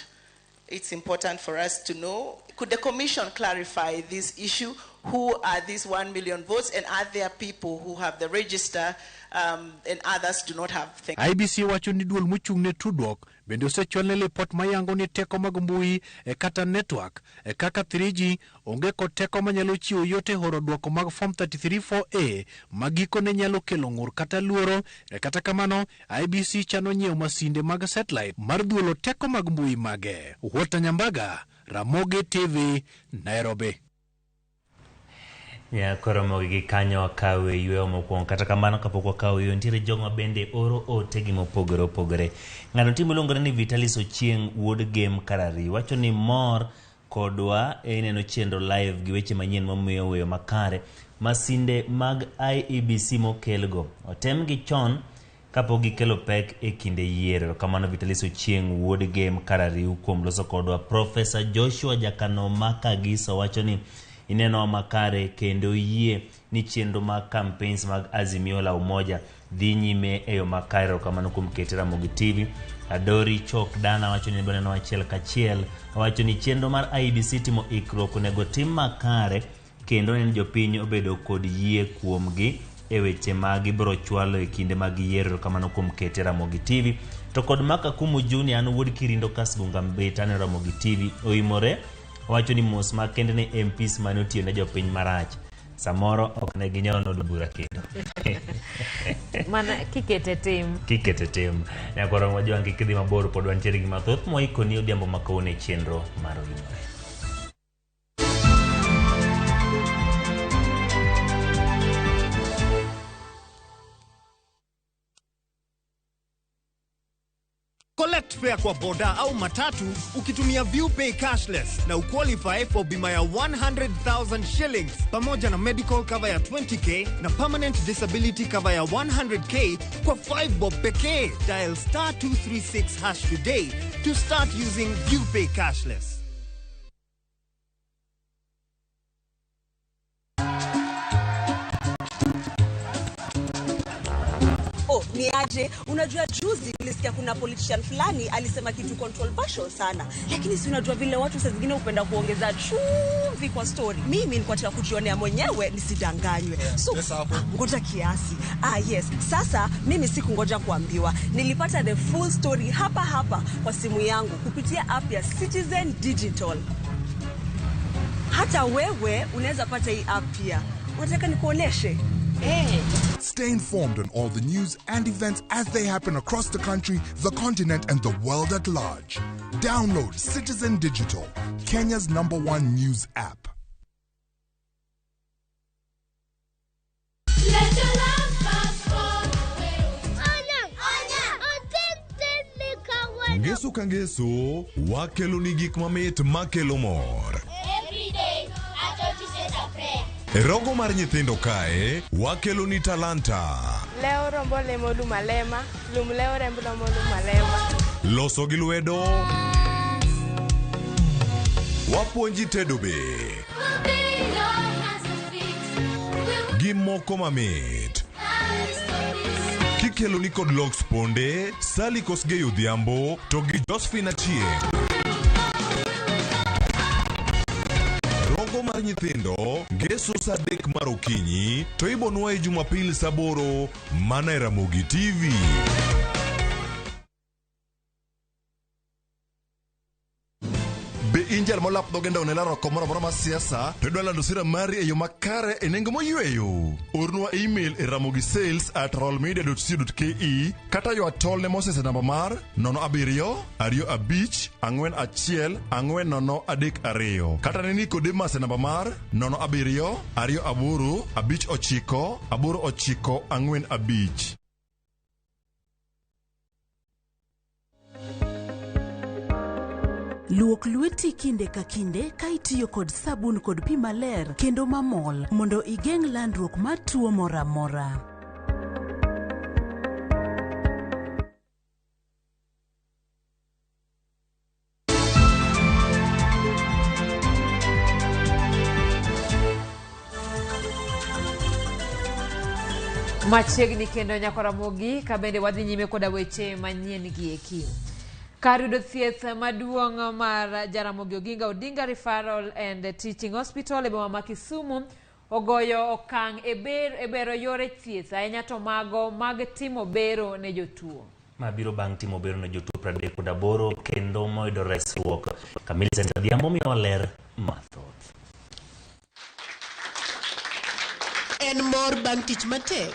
It's important for us to know. Could the Commission clarify this issue? Who are these 1 million votes, and are there people who have the register and others do not have? Thank IEBC wacho ni duol mochung' ne tudruok bende osechwalne lipot mayango ni teko mag mbui e kata network e kaka 3G onge kod teko manyalo chiwo yot e horo duoko mag Form 33 4A ma gikone nyalo kelo ng'ur kata luoro. E kata kamano, IEBC chano nyiewo masinde mag satellite mar dhuolo teko mag mbui mage. Walter Nyambaga, Ramogi TV, Nairobi. Ya koro mogi kanyo wakawe yweyo mokwongo. Kata kamano kapok wakawo yweyo, nitiere jogo ma bende oro ote gi mopogore opogore. Ng'ato nitie miluongo ni Vitalis Ochieng' wuod Gem Karari wacho ni mor kodwa e neno chenro live gi weche manyien momiyo weyo makare. Masinde mag IEBC mokelgo otemgi chon kapok gikelo pek e kinde yiero. Kamano Vitalis Ochieng' wuod Gem Karariu kuom loso kodwa. Profesa Joshua Jakano Makagiso wacho ni ineno makare kendo yie ni chenro mag campaigns mag Azimio la Umoja dhi nyime e yo makare. Kamano kuom kete Ramogi TV. Adori Chok Dana wacho ni boneno achiel kachiel wacho ni chenro mar IEBC timo ikruok onego tim makare kendo neno jopiny obedo kod yie kuomgi e weche ma gibiro chwalo e kinde mag yiero. Kamano kuom kete Ramogi TV. To kod Maka Kumu Junior an wuod Kirindo Kasgunga Mbita aneno Ramogi TV oimore wacho ni mos makende ne MPs mane otiyo ne jopiny marach samoro ok ne ginyal nodo bura kendo. Mana kikete tim. Kikete tim. Nyakwaro Wajwang' kik idhi mabor pod wantiere gi mathoth moikoni odhiambo ma kawuono e chenro mar Oimore. Collect fare kwa boda au matatu ukitumia ViewPay cashless na uqualify for bima ya 100,000 shillings pamoja na medical cover ya 20k na permanent disability cover ya 100k kwa 5 bob pekee. Dial star 236 hash today to start using ViewPay cashless. Aje, unajua juzi nilisikia kuna politician fulani alisema kitu controversial sana, lakini si unajua vile watu saa zingine hupenda kuongeza chumvi kwa story. Mimi nilikuwa nataka kujionea mwenyewe nisidanganywe. So ngoja kiasi. Yes. Sasa mimi sikungoja kuambiwa. Nilipata the full story hapa hapa kwa simu yangu kupitia app ya Citizen Digital. Hata wewe unaweza pata hii app pia. Unataka nikuoneshe? Hey. Stay informed on all the news and events as they happen across the country, the continent, and the world at large. Download Citizen Digital, Kenya's #1 news app. Ngeso ka ngeso, wakelo ni gik mamit makelo mor. E rogo mar nyithindo kae, wakelo ni talanta. Leo rombo lemo lumalema, lum leo rembo lomo lumalema. Loso gi lwedo, wapuonji tedo be. Gi moko mamit. Kikelo ni kod Lox Ponde, Sally Kosgei Odhiambo, to gi Josephine Achieng'. Rogo mar nyithindo, ngeso saa 3 mar okinyi, to ibonwa e Jumapil saa 8, mana e Ramogi TV. Be in jal molap dhoge ndawo ne laro oko moro amora mar siasa to idwa lando sira mari e yo makare e nengo moyweyo. Ornwa email e ramogisales@rollmedia.co.ke kata ywa tol ne Moses e namba mar 07 25 41 40 32 kata ne Nicodemus e namba mar 07 28 59 89 45. Luok lweti kinde ka kinde ka itiyo kod sabun kod pi maler kendo mamol mondo igeng' landruok mar tuo moro amora. Machiegni kendo nyako Ramogi, ka bende wadhi nyime koda weche manyien gi eki. Kar yudo thieth maduong' mar Jaramogi Oginga Odinga Referral and Teaching Hospital e boma ma Kisumu ogoyo okang' e bero yore thieth ahinya to mago mag timo bero ne jotuo. Ma biro bang' timo bero ne jotuo 38 kendo moyudo resruok. Ka Millicent Adhiambo miyowa ler mathoth. En mor bang' tich matek.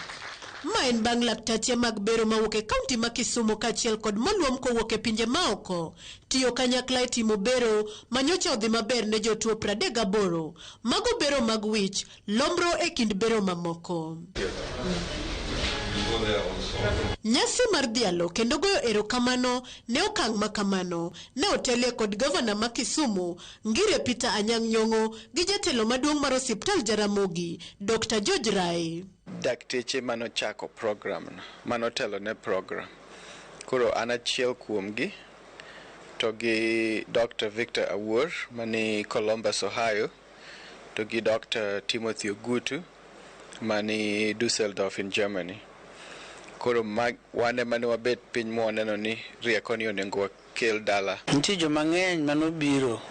Ma en bang' laktache mag bero mawuok e kaunti ma Kisumu kaachiel kod moluom kowuok e pinje maoko tiyo kanyakla e timo bero manyocha odhi maber ne jotuo 38. Mago bero mag wich, lombro e kind bero mamoko. Nyasi mar dhialo kendo goyo erokamano ne okang' makamano ne otelie kod gavana ma Kisumu Ngire Peter Anyang' Nyong'o gi jatelo maduong' mar osiptal Jaramogi Dr. George Rai. Dakteche manochako program no, manotelo ne program. Koro an achiel kuomgi to gi Dr. Victor Awuor mani Columbus, Ohio, to gi Dr. Timothy Ogutu mani Dusseldorf in Germany. Koro wan ema ne wabet piny mwaneno ni rieko ni onego wakel dala. Nitie joma ng'eny manobiro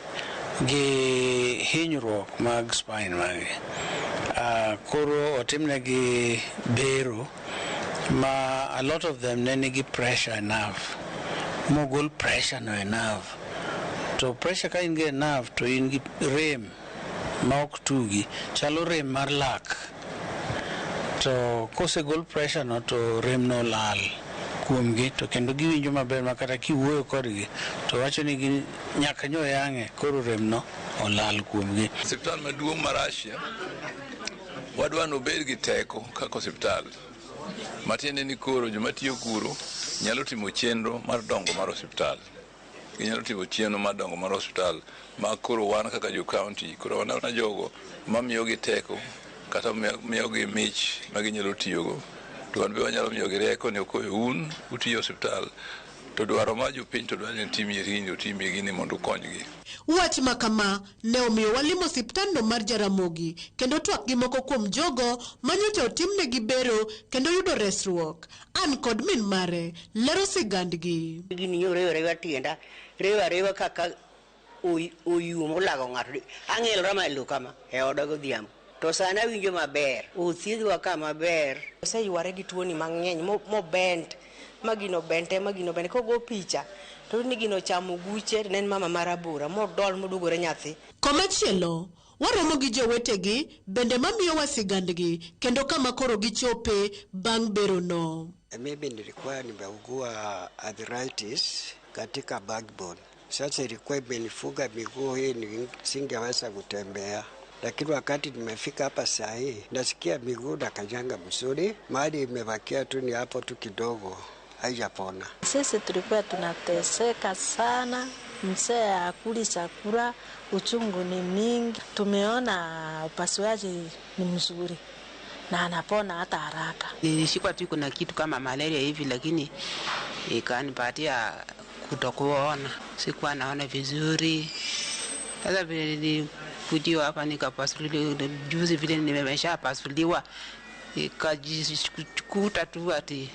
gi hinyruok mag spine magi. Koro otimnegi bero ma a lot of them ne nigi pressure enough. Mogol pressure no enough. To pressure ka in gi enough to in gi rem ma ok tugi, chalo rem mar lak. To kosegol pressure no to rem no lal kuomgi to kendo giwinjo maber ma kata kiwuoyo kodgi to wacho ni gin nyaka nyo yang'e koro rem no olal kuomgi. Osiptal maduong' mar Asia wadwa ni obed gi teko kaka osiptal. Matiende ni koro joma tiyo kuro nyalo timo chenro mar dongo mar osiptal. Ginyalo timo chenro mar dongo mar osiptal ma koro wan kaka jo county koro wan mana jogo mamiyogi teko kata miyogi mich ma ginyalo tiyogo. To wan be wanyalo miyogi rieko ni ok un utiyo osiptal To dwaro mar jopiny to dwaro ni otimie gini, otimie gini mondo okonygi. Wach ma kama ne omiyo walimo osiptandno mar Jaramogi kendo twak gi moko kuom jogo ma nyocha otimnegi bero kendo yudo resruok. An kod min mare lero sigandgi. Gini nyo rewo arewa tienda, rewo arewa kaka oyuo molago ng'ato. Ang'elora ma elo kama e oda godhiambo. To sani awinjo maber, othiedhwa ka maber. Oseyware gi tuoni mang'eny mobent, ma gino bente, ma gino bente. Kogo picha, to ni gino ochamo guche, to ne en mama marabora, modol modugore nyathi. Komachielo, waromo gi jowetegi bende mamiyowa sigandgi kendo kama koro gichope bang' berono. Mimi nilikuwa nimeugua arthritis katika backbone. Sasa ilikuwa imenifunga miguu hii, nisingeweza kutembea. Lakini wakati nimefika hapa saa hii, nasikia miguu na kanyanga mzuri, mahali imebakia tu ni hapo tu kidogo, haijapona. Sisi tulikuwa tunateseka sana, mzee hakuli chakula, uchungu ni mingi. Tumeona upasuaji ni mzuri na anapona hata haraka. Nilishikwa tu kuna kitu kama malaria hivi, lakini ikanipatia kutokuona, sikuwa naona vizuri. Sasa vile nilikujiwa hapa nikapasuliwa, juzi vile nimeshapasuliwa, ikajikuta tu ati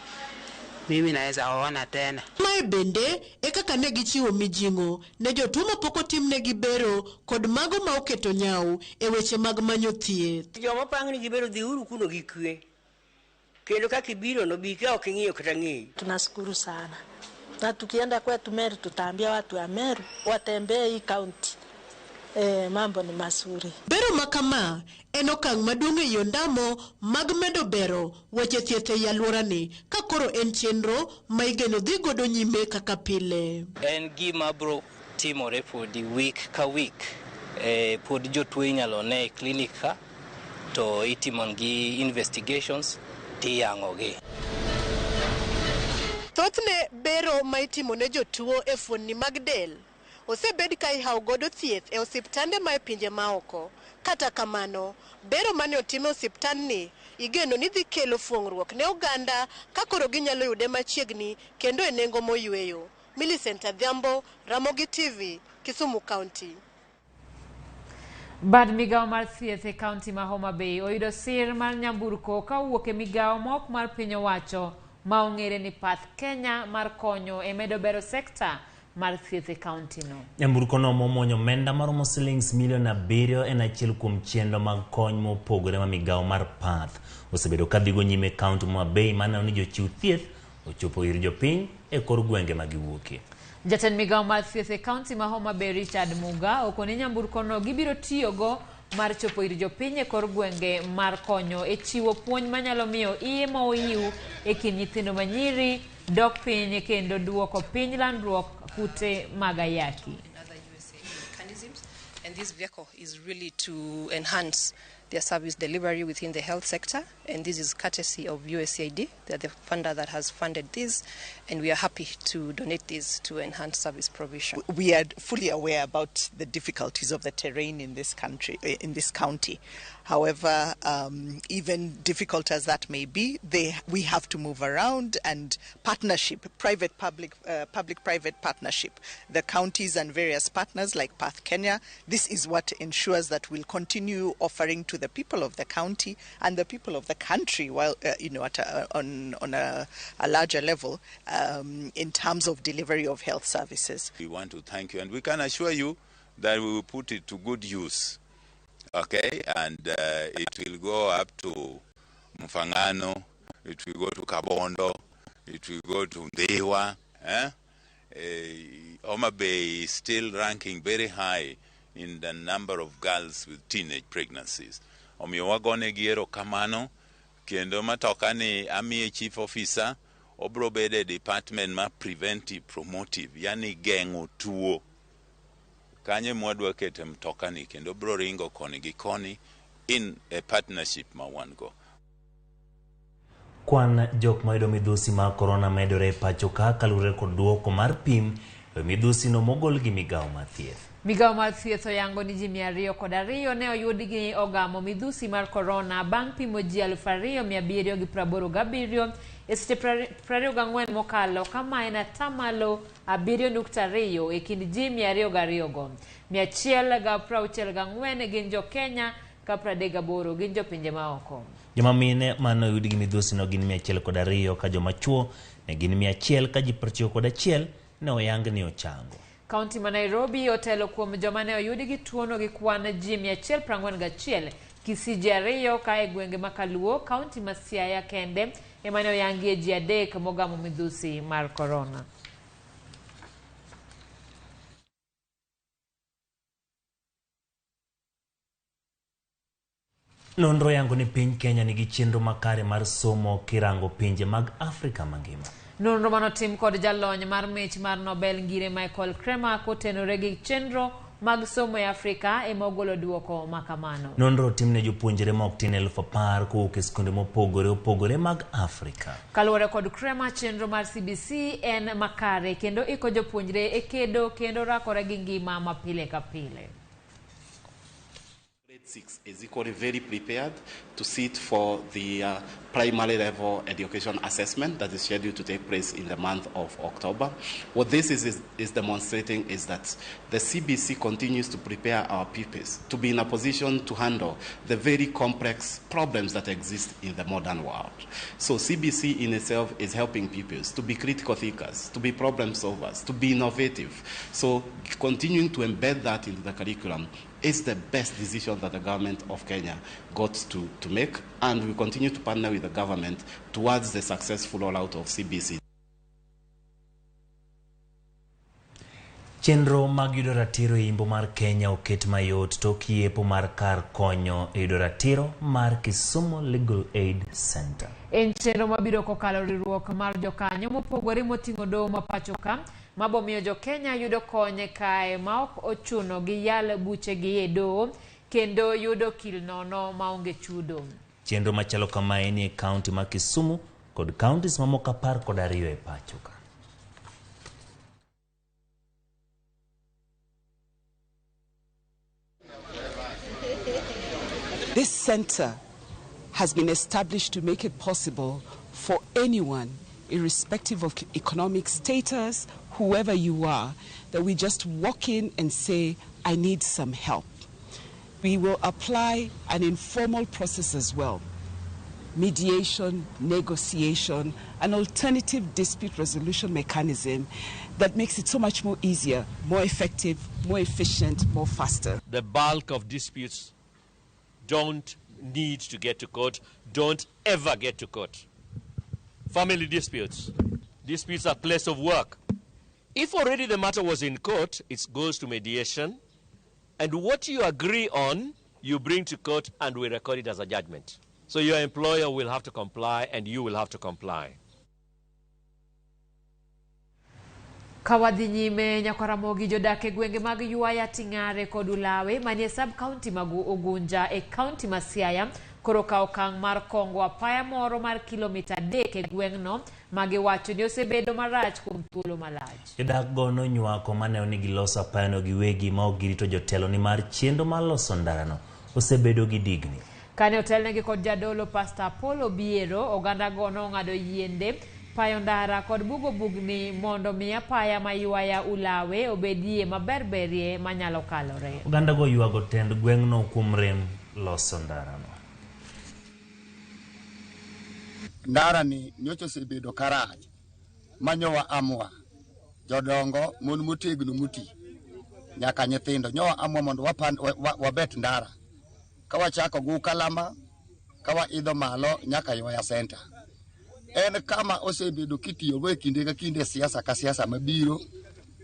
mimi naweza ona tena. Mae bende e kaka ne gichiwo mijing'o ne jotuo mapok otimnegi bero kod mago ma oketo nyau e weche mag manyo thieth. Joma opangnigi bero dhiuru kuno gi kwe, kendo kaka ibiro no bi ka ok ing'iyo kata ng'eyi. Tunashukuru sana, na tukienda kwetu Meru tutaambia watu wa Meru watembee hii kaunti. Mambo ni mazuri. Bero ma kama en okang' maduong' e yo ndamo mag medo bero weche thieth ei alworani ka koro en chenro ma igeno dhi godo nyime kaka pile. En gima bro timore podi week ka week. Pod jotuo inyalo ne e klinik ka to itimonegi investigations tiyang'ogi. Thothne bero ma itimo ne jotuo e fuonni mag del osebed ka ihawo godo thieth e osiptande ma e pinje maoko. Kata kamano, bero mane otim e osiptandni igeno ni dhi kelo fuong'ruok ne oganda ka koro ginyalo yude machiegni kendo e nengo moyweyo. Millicent Adhiambo, Ramogi TV, Kisumu County. Bad migawo mar thieth e kaunti ma Homa Bay oyudo sir mar nyamburko ka owuok e migawo mok mar piny owacho ma ong'ere ni Path Kenya mar konyo e medo bero sekta mar thieth e kaunti no. Nyamburko no momuonyo omenda maromo silings milion 7 en achiel kuom chenro mag kony mopogore ma migawo mar Path osebedo ka dhigo nyime e kaunti ma Homa Bay maneno ni jochiw thieth ochopo ir jopiny e kor gwenge ma giwuokie. Jatend migawo mar thieth e kaunti ma Homa Bay Richard Muga okoni nyamburko no gibiro tiyogo mar chopo ir jopiny e kor gwenge mar konyo e chiwo puonj manyalo miyo iye ma oyiw e kind nyithindo manyiri dok piny kendo duoko piny landruok kute mag ayaki. And this vehicle is really to enhance their service delivery within the health sector, and this is courtesy of USAID. They are the funder that has funded this, and we are happy to donate this to enhance service provision. We are fully aware about the difficulties of the terrain in this country, in this county. However, even difficult as that may be, we have to move around, and partnership, private-public, public-private partnership, the counties and various partners like Path Kenya, this is what ensures that we'll continue offering to the people of the county and the people of the country, while at on a larger level, in terms of delivery of health services. We want to thank you, and we can assure you that we will put it to good use. Okay, and it will go up to Mfangano, it will go to Kabondo, it will go to Ndewa. Homa Bay is still ranking very high in the number of girls with teenage pregnancies. Omiyo wagonegi erokamano, kendo matoka ni amiye chief officer, obro bedo e department ma preventive promotive, yani geng'o tuo. Kanyo mwadwa kete mtoka ni kendo bro ringo koni gi koni in a partnership ma wan go. Kwan jok mayudo midhusi mar korona medore e pacho ka kaluwore kod duoko mar pim e midhusino mogol gi migawo mar thieth. Migawo mar thieth oyango ni ji 202 ne oyud gi ogamo midhusi mar korona bang' pimo ji 2787 e seche 24 mokalo, kama en atamalo 7.2 e kind ji 202 go. 164 gin jo Kenya ka 38 gin jopinje maoko. Joma mine mane oyud gi midhusino gin 102 ka joma chuo ne gin 100 ka ji 91 ne oyang ni ochango. Kaunti ma Nairobi otelo kuom joma ne oyudi gi tuono gi kwan ji 141, Kisii ji 2 ka e gwenge ma Kaluo, kaunti ma Siaya kende ema ne oyangie ji 3 mogamo midhusi mar korona. Nonro yango ni piny Kenya nigi chenro makare mar somo kirango pinje mag Afrika mangima. Nonro manotim kod jalony mar mich mar Nobel Ngire Michael Kremer kotenore gi chenro mag somo e Afrika ema ogolo duoko makamano. Nonro otim ne jopuonjre ma ok tin 10,000 kowuok e skunde mopogore opogore mag Afrika. Kaluwore kod Kremer, chenro mar CBC en makare kendo iko jopuonjre e kedo kendo rakore gi ngima ma pile ka pile. Grade 6 is equally very prepared to sit for the primary level education assessment that is scheduled to take place in the month of October. What this is demonstrating is that the CBC continues to prepare our pupils to be in a position to handle the very complex problems that exist in the modern world. So CBC in itself is helping pupils to be critical thinkers, to be problem solvers, to be innovative. So continuing to embed that into the curriculum is the best decision that the government of Kenya got to make, and we continue to partner with the government towards the successful rollout of CBC. Chenro mag yudo ratiro e imbo mar Kenya oket mayot tok yepo mar kar konyo e yudo ratiro mar Kisumu Legal Aid Center. En chenro mabiro kokalo riwruok mar jokanyo mopogore moting'o doho ma pacho ka mabomiyo jo Kenya yudo kony kae ma ok ochuno gi yal buchegi e doho kendo yudo kil nono maonge chudo. Chenro machalo kamae ni e kaunti ma Kisumu kod counties mamoko 12 e pacho ka. This center has been established to make it possible for anyone, irrespective of economic status, whoever you are, that we just walk in and say, I need some help. We will apply an informal process as well. Mediation, negotiation, an alternative dispute resolution mechanism that makes it so much more easier, more effective, more efficient, more faster. The bulk of disputes don't need to get to court, don't ever get to court. Family disputes, disputes at place of work. If already the matter was in court, it goes to mediation, and what you agree on, you bring to court and we record it as a judgment. So your employer will have to comply and you will have to comply. Kawadhi nyime Nyakwaramogi jodak e gwenge mag Ywaya, Ting'are kod Ulawe manie sub county mag Ugunja e county ma Siaya koro kawo okang' mar kongo apaya moro mar kilomita 3 e gweng'no magiwacho ni osebedo marach kuom thuolo malach. Jodak go nonywako maneno ni giloso apayano giwegi ma ok girito jotelo nimar chenro mar loso ndarano osebedo gi digni. Kane otelnegi kod jadolo Pastor Apollo Biero, oganda go nong'ado yiende, payo ndara kod bugo bugni mondo mi apaya ma Ywaya Ulawe obedie maberberie manyalo kalore. Oganda go ywago tend gweng'no kuom rem loso ndarano. Ndara ni nyocha osebedo karach manyowa amwa jodongo mon motegno moti nyaka nyithindo nyowa amwa mondo wabet ndara ka wachako gu Kalama ka waidho malo nyaka Ywaya Center. En kama osebedo kitiyogo e kinde ka kinde siasa ka siasa mabiro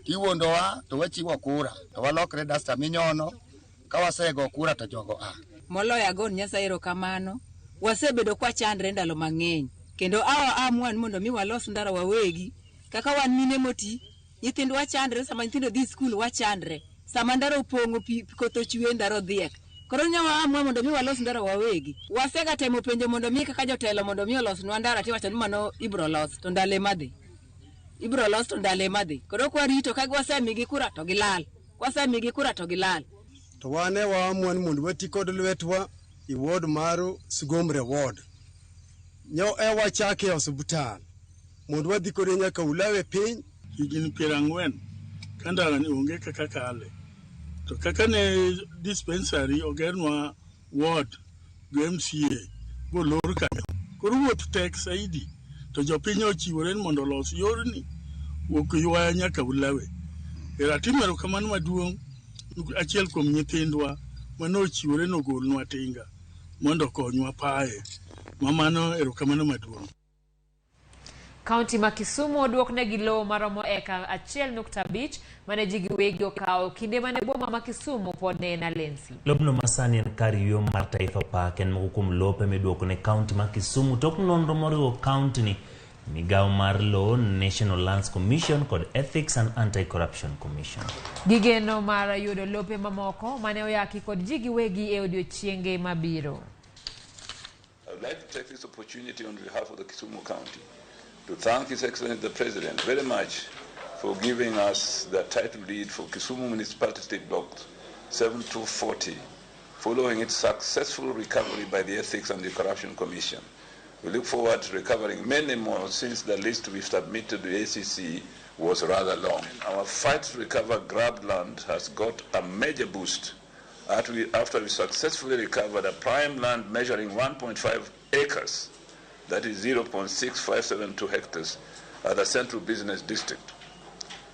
tiwuondowa to wachiwo kura to walokre dasta minyono ka wasego kura to jogo a. Moloyo agon Nyasaye erokamano, wasebedo kwachandre ndalo mang'eny kendo awa amwan mondo mi walos ndara wawegi kaka wan mine moti nyithindwa chandre sama nyithindo dhi skul wachandre sama ndara opong'o pi koth ochwe ndara odhiek. Koro nyawa amwa mondo mi walos ndara wawegi. Wasega temo penjo mondo mi kaka jotelo mondo mi olosnwa ndara tiwacho ni mano ibro los to ndalo ema dhi. Ibiro los to ndalo ema dhi. Koro kwarito ka wasemigi kura to gilal. Kwasemigi kura to gilal. To wan e waamua ni mondo wati kod lwetwa i ward mar Sigomre ward. Nyo e wachake e osiptal mondo wadhi kode nyaka Ulawe piny. Higni 40 ka ndara ni onge kaka kale. To kaka ne dispensary ogernwa ward gi MCA bolor kanyo. Koro wuoth tek saidi to jopiny ochiwore ni mondo olos yorni wuok Ywaya nyaka Ulawe. Ero atimo erokamano maduong' achiel kuom nyithindwa mane ochiwore nogolnwa tinga mondo okonywa paye. Ma mano erokamano maduong'. Kaunti ma Kisumu oduoknegi lowo maromo eka 1.5 mane ji giwegi okawo kinde mane boma ma Kisumu pod ne en Alensi. Lobno masani en kar yueyo mar Taifa Park en moko kuom lope miduoko ne kaunti ma Kisumu tok nonro moriwo kaunti ni migawo mar lowo, National Lands Commission kod Ethics and Anti-Corruption Commission. Gigeno mar yudo lope mamoko mane oyaki kod ji giwegi e odiochienge mabiro. I would like to take this opportunity on behalf of the Kisumu County to thank His Excellency the President very much for giving us the title deed for Kisumu Municipality State Block 7240 following its successful recovery by the Ethics and the Corruption Commission. We look forward to recovering many more since the list we submitted to the ACC was rather long. Our fight to recover grabbed land has got a major boost after we successfully recovered a prime land measuring 1.5 acres, that is 0.6572 hectares, at the Central Business District.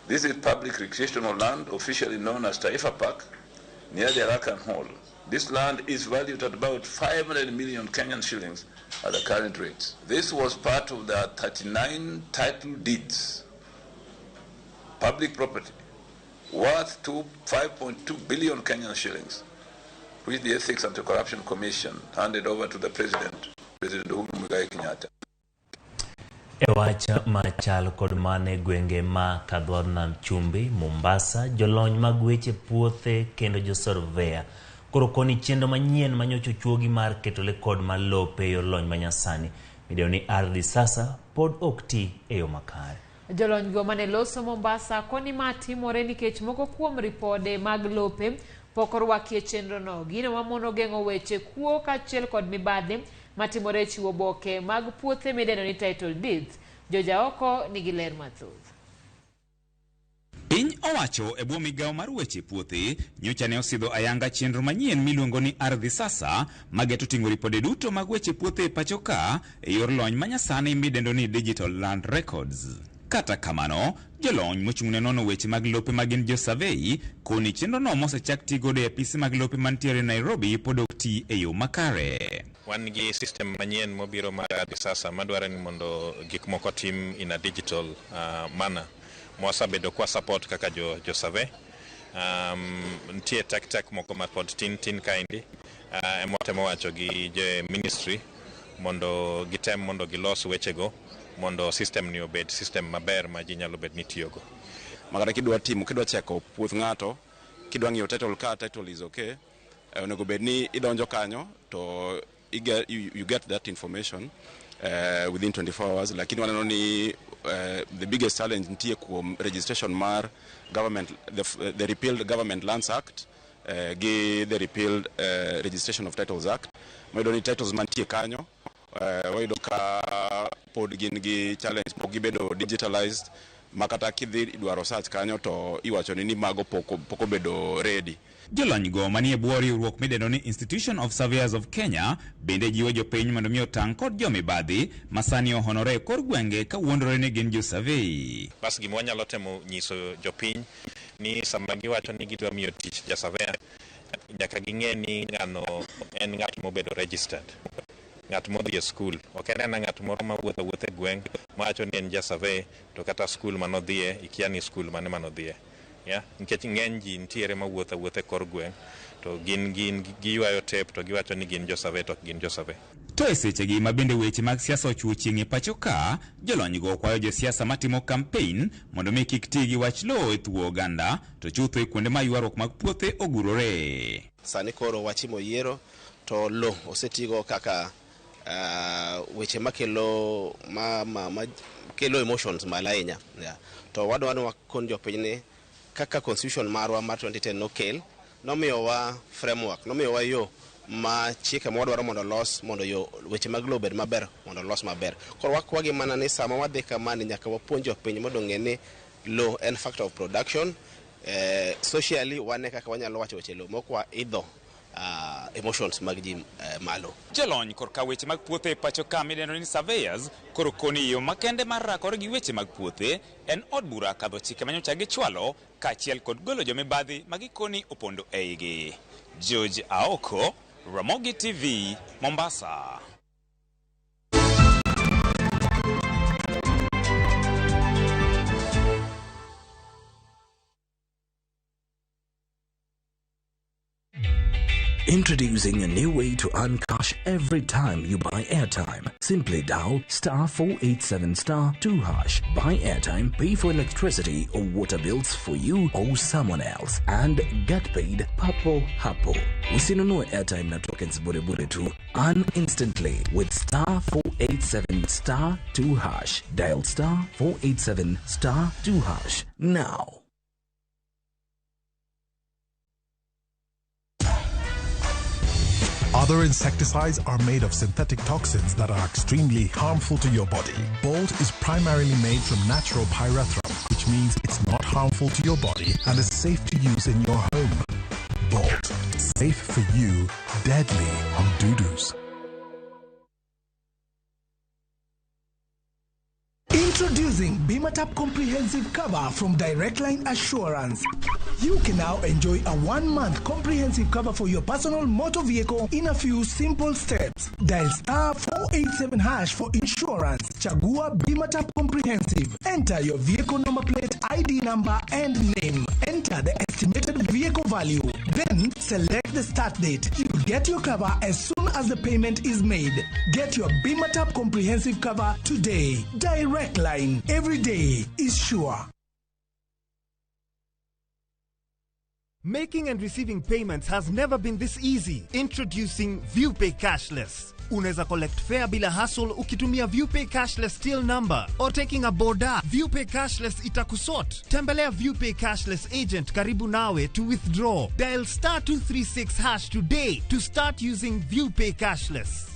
This is public recreational land, officially known as Taifa Park, near the Arakan Hall. This land is valued at about 500 million Kenyan shillings at the current rates. This was part of the 39 title deeds, public property, worth 5.2 billion Kenyan shillings, which the Ethics and Anti-Corruption Commission handed over to the President, President Uhuru Muigai Kenyatta. E wach machal kod mane gwenge ma Kadhwar Nam Chumbi, Mombasa, jolony mag weche puothe kendo josurveya koro koni chenro manyien manyocha ochuogi mar keto rekod mar lope e yor lony manyasani midendo ni Ardhi Sasa pod ok ti e yo makare. Jolony go mane loso Mombasa koni ma timore nikech moko kuom ripode mag lope pok orwaki e chenro no. Gino mamono geng'o weche kuo kaachiel kod mibadhi matimore e chiwo oboke mag puothe midendo ni title deeds. Jojaoko nigi ler mathoth. Piny owacho e bwo migawo mar weche puothe nyocha ne osidho ayanga chenro manyien miluongo ni Ardhi Sasa mageto ting'o ripode duto mag weche puothe e pacho ka e yor lony manyasani midendo ni Digital Land Records. Kata kamano, jolony mochung' ne nono weche mag lope ma gin jo survey koni chenro no mosechak ti godo e apise mag lope mantiere Nairobi pod ok ti e yo makare. Wan gi system manyien mobiro mar Ardhi Sasa madwaro ni mondo gik moko tim in a digital manner. Mwasebedo kwa support kaka jo survey. Nitie tek tek moko ma pod tin tin kaendi. Ema watemo wacho gi jo ministry mondo gitem mondo gilos wechego mondo system ni obed system maber ma ji nyalo bet ni tiyogo. Makata kidwa timo, kidwa cheko puoth ng'ato, kidwa ng'iyo title ka title is okay, onego bed ni idonjo kanyo to you get that information within 24 hours, lakini waneno ni the biggest challenge nitie kuom registration mar government, the repealed Government Lands Act gi the repealed Registration of Titles Act. Wayudo ni titles mantie kanyo wayudo ka pod gin gi challenge, pok gibedo digitalized, ma kata kidhi dwaro search kanyo to iwacho ni mago pok obedo ready. Jolony go manie bwo riwruok midendo ni Institution of Surveyors of Kenya bende jiwo jopiny mondo mi otang' kod jomibadhi ma sani ohonore e kor gwenge ka wuondore ni gin jo survey. Bas gima wanyalo temo nyiso jopiny ni sama giwacho ni gidwa miyo tich ja surveyor, nyaka ging'e ni ng'ano en ng'at mobedo registered, ng'at modhi e skul. Ok en ena ng'at moro mawuotho awuotha e gweng' mawacho ni en ja survey to kata skul manodhiye ikia ni skul mane manodhiye. Yeah? Nikech ng'eny ji nitiere mawuotho awuotha e kor gweng' to gin giywayo tape to giwacho ni gin jo survey to ok gin jo survey. To e sechegi ma bende weche mag siasa ochuo chieng' e pacho ka, jolony go kwayo josiasa matimo campaign mondo mi kik ti gi wach lowo e thuo oganda, to chutho e kuonde ma ywaruok mag puothe ogurore. Sani koro wachimo yiero to lo osetigo kaka Weche makelo ma kelo emotions malo ahinya, yeah. To wadwa ni wakon jopiny ni kaka constitution marwa mar 2010 nokel, nomiyowa framework, nomiyowa yo ma chike ma wadwaro mondo olos mondo yo weche mag lowo obed maber, mondo olos maber. Koro wakwagi mana ni sama wadhi kamani, nyaka wapuonj jopiny mondo ong'e ni lowo en factor of production. Socially wane kaka wanyalo wacho weche lowo mok waidho emotions mag ji malo. Jolony korka weche mag puothe e pacho ka midendo ni surveyors koro koni yo makende mar rakore gi weche mag puothe en od bura kadho chike manyocha gichwalo kaachiel kod golo jomibadhi ma gikoni opondo eigi. George Aoko, Ramogi TV, Mombasa. Introducing a new way to earn cash every time you buy airtime. Simply dial star 487 star 2 hash. Buy airtime, pay for electricity or water bills for you or someone else, and get paid papo hapo. Usinunue airtime na tokens bure bure tu. Earn instantly with star 487 star 2 hash. Dial star 487 star 2 hash now. Other insecticides are made of synthetic toxins that are extremely harmful to your body. Bolt is primarily made from natural pyrethrum, which means it's not harmful to your body and is safe to use in your home. Bolt, safe for you, deadly on dudus. Introducing Bimatap Comprehensive Cover from Direct Line Assurance. You can now enjoy a 1-month comprehensive cover for your personal motor vehicle in a few simple steps. Dial star 487 hash for insurance. Chagua Bimatap Comprehensive. Enter your vehicle number plate, ID number, and name. Enter the estimated vehicle value. Then select the start date. You get your cover as soon as the payment is made. Get your Bimatap Comprehensive Cover today. Direct Line. Every day is sure. Making and receiving payments has never been this easy. Introducing ViewPay Cashless. Unaweza collect fare bila hassle ukitumia ViewPay Cashless till number or taking a boda. ViewPay Cashless itakusort. Tembelea ViewPay Cashless agent karibu nawe to withdraw. Dial star 236 hash today to start using ViewPay Cashless.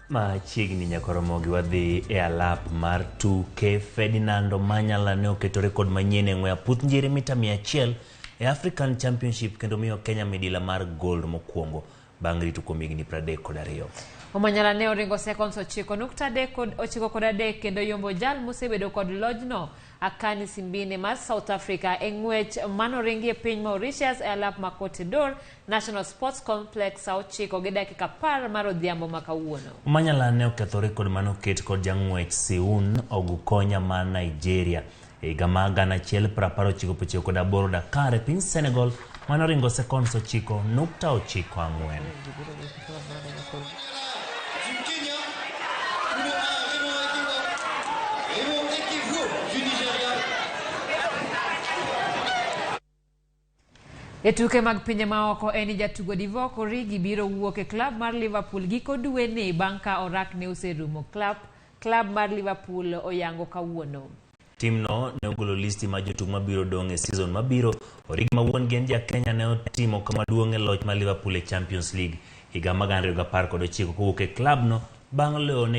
Machiegni nyakoromogi wadhi e alap mar tuke. Ferdinand Omanyala ne oketo rekod manyien e ng'we aputh njiri mita 100 e African Championship kendo miyo Kenya midila mar gold mokwongo bang' rito kuom higni 32. Omanyala ne oringo sekonds 9.93 kendo yombo jal mosebedo kod lojno Akani Simbine mar South Africa e ng'wech manoringi e piny Mauritius e alap ma Cote d'Or National Sports Complex sa 9:10 mar odhiambo ma kawuono. Omanyala ne oketho rekod manoket kod jang'wech Seun Ogukonya mar Nigeria e higa mar 1998 Dakar e piny Senegal manoringo sekonds 9.94. E tuke mag pinje maoko en ni jatugo Divock Origi biro wuok e klab mar Liverpool giko dwe ni bang' ka orak ne oserumo. Klab mar Liverpool oyango kawuono. Timno ne ogolo listi mar jotugo mabiro dong' e season mabiro. Origi ma wuon gi en ja Kenya ne otimo kama duong' e loch mar Liverpool e Champions League higa mar 2019 kowuok e klabno bang' loyo ne